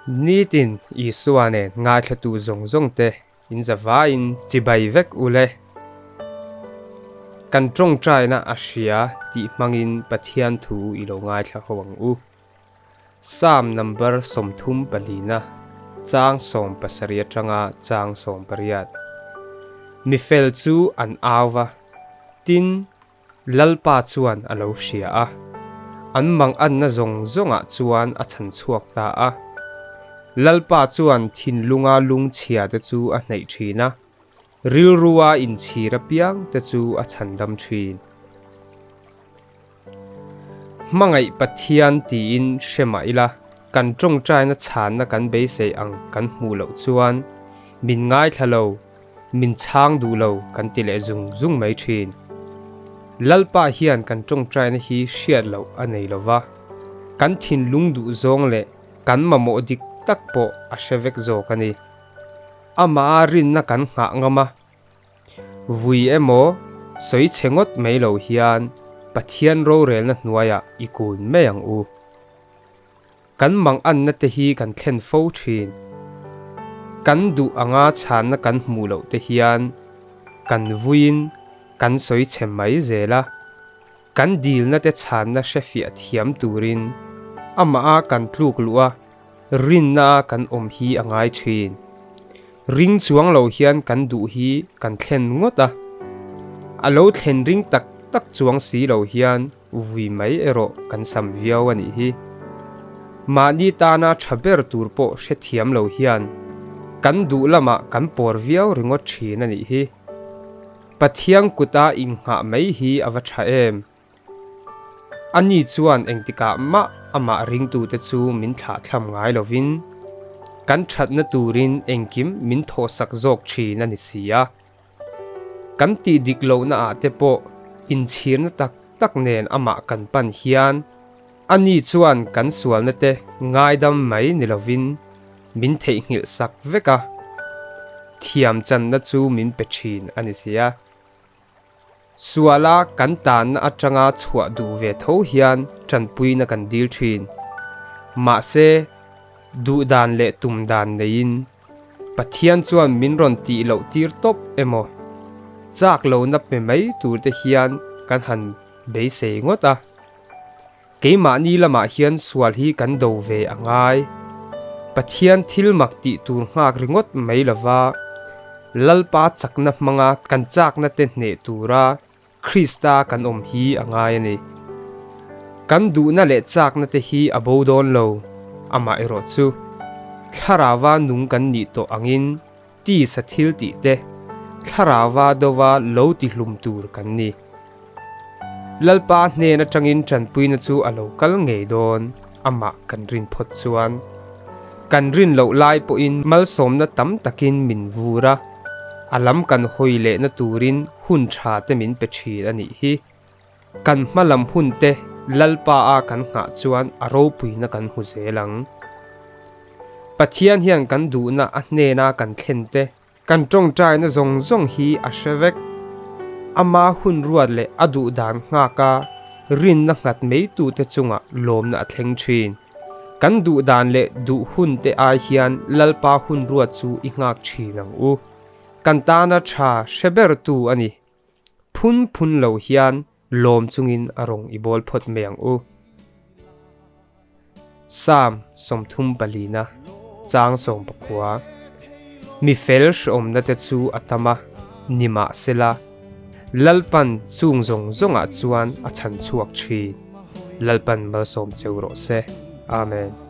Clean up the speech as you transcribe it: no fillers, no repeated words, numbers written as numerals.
Nitin Isua nen ngaithlatu zawng zawng te in zavaiin chibai vek u le. Kan tawngtaina a hria tih hmangin Pathian thu i lo ngaithla ho ang u. Psalm number 34-na, chang 17 atanga chang 18. Mi fel chu an au va, tin, Lalpa chuan a lo hria a, an manganna zawng zawngah chuan a chhan chhuak ta a. Lalpa chuan thinlunga lungchhia te chu a hnaih thin a, rilrua inchhir apiang te chu a chhandam thin. Hmangaih Pathian tiin hre mah ila, kan tawngtaina chhanna kan beisei ang kan hmuh loh chuan min ngaithla lo, Min chhang duh lo kan ti leh zung zung mai thin. Lalpa hian kan tawngtaina hi hriat loh a nei lo va, kan thinlung duh zawng leh kan mamawh dik tak pawh a hre vek zawk a ni. Amaha rinna kan nghah ngam a, vui emaw sawi chhe ngawt mai lo hian Pathian rorelna hnuaiah i kun mai ang u. Kan manganna te hi kan thlen fo thin. Kan duh anga chhanna kan hmuh loh te hian kan vuiin kan sawi chhe mai zel a. Kan dilna te chhanna hrefiah thiam turin amah a kan tluk luh a, rinna a kan awm hi a ngai thin. Ring chuang lo hian kan duh hi kan thlen ngawt a. A lo thlen ring tak tak chuang si lo hian Vui mai erawh kan sam viau a nih hi. Mahni tana tha ber tur pawh hrethiam lo hian kan duh lamah kan pawr viau ringawt thin a nih hi. Pathian kuta inghah mai hi a va tha em. Ani chuan engtikah mah amah ringtute chu min thlahthlam ngai lovin kan thatna turin engkim min thawhsak zawk thin a ni si a. Kan tih dik lohna ah te pawh inchhirna tak tak nen amah kan pan hian ani chuan kan sualna te ngaidam mai ni lovin min theihnghilh sak vek a, thiam channa chu min pe thin a ni sia. Suala kan tanna atanga chhuah duh ve tho hian tanpuina kan dil thin. Mahse, duhdan leh tumdan neiin Pathian chuan min rawn tih loh tir tawp emaw? Chak lohna pe mai tur te hian kan han beisei ngawt a. Keimahni lamah hian sual hi kan do ve a ngai. Pathian thil mak tih tur nghak ringawt mai lova, Lalpa chakna hmanga kan chakna te hneh tura Krista kan awm hi a ngai a ni. Kan duhna leh chakna te hi a bo dawn lo, amah erawh chu Thlarauva nung kan nih tawh angin tisa thil tih te Thlarauva dova lo ti hlum tur kan ni. Lalpa hnen atangin tanpuina chu a lo kal ngei dawn, amah kan rin phawt chuan. Kan rin loh lai pawhin malsawmna tam takin min vur a, a lam kan hawi lehna turin hun tha te min pe thin a nih hi. Kan hma lam hun te Lalpa a kan nghah chuan a ropuina kan hmu zel ang. Pathian hian kan duhna a hnena kan thlen te, kan tawngtaina zawng zawng hi a hre vek. Ama hun ruat leh a duh dan nghak a rinna nghat mai tute chungah lawmna a thleng thin. Kan duh dan leh duh hun te ai hian Lalpa hun ruat chu i nghak thin ang u. Kan tana tha hre ber tu a ni. Phun phun lo hian lawm chungin a rawng i bawl phawt mai ang u. Psalm 34-na, chang 19. Mi fel hrehawmna te chu a tam a, nimahsela, Lalpan chung zawng zawngah chuan a chhan chhuak thin. Lalpan malsawm cheu rawh se. Amen.